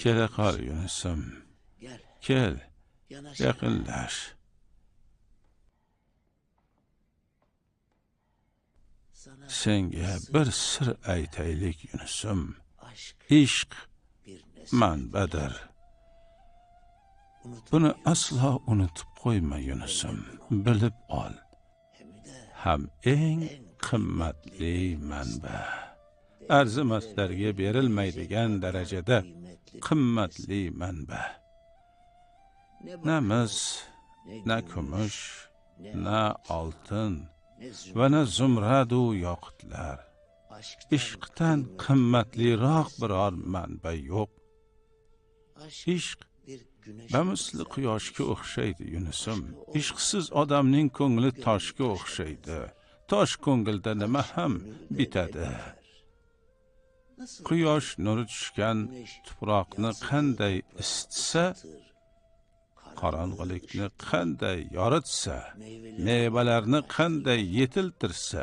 Kela qol, Yunusim. Kel, yaqinlash. Senga bir sir aytaylik, Yunusim. Ishq manbadir. Buni aslo unutib qo'yma, Yunusim. Bilib ol. Ham eng qimmatli manba. Arzimaslarga berilmaydigan darajada qimmatli manba. Na mis, na kumush, na oltin va na zumradu yoqutlar. Ishqdan qimmatliroq biror manba yo'q. Ishq bamisli quyoshga o'xshaydi, Yunusim. Ishqsiz odamning ko'ngli toshga o'xshaydi. Tosh ko'ngilda nima ham bitadi? Quyosh nuri tushgan tuproqni qanday isitsa, qorong'ilikni qanday yoritsa, mevalarni qanday yetiltirsa,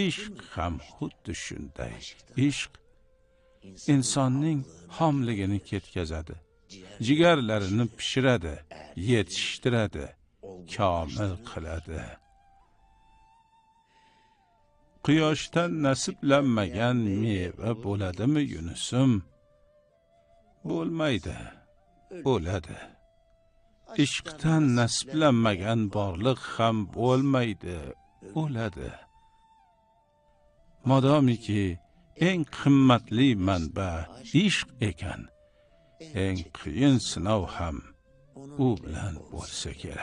ishq ham xuddi shunday. Ishq insonning xomligini ketkazadi, jigarlarini pishiradi, yetishtiradi, komil qiladi. Quyoshdan nasiblanmagan meva bo'ladimi, Yunusim? Bo'lmaydi, o'ladi. Ishqdan nasiblanmagan borliq ham bo'lmaydi, o'ladi. Modomiki eng qimmatli manba ishq ekan, eng qiyin sinov ham u bilan bo'lsa kerak.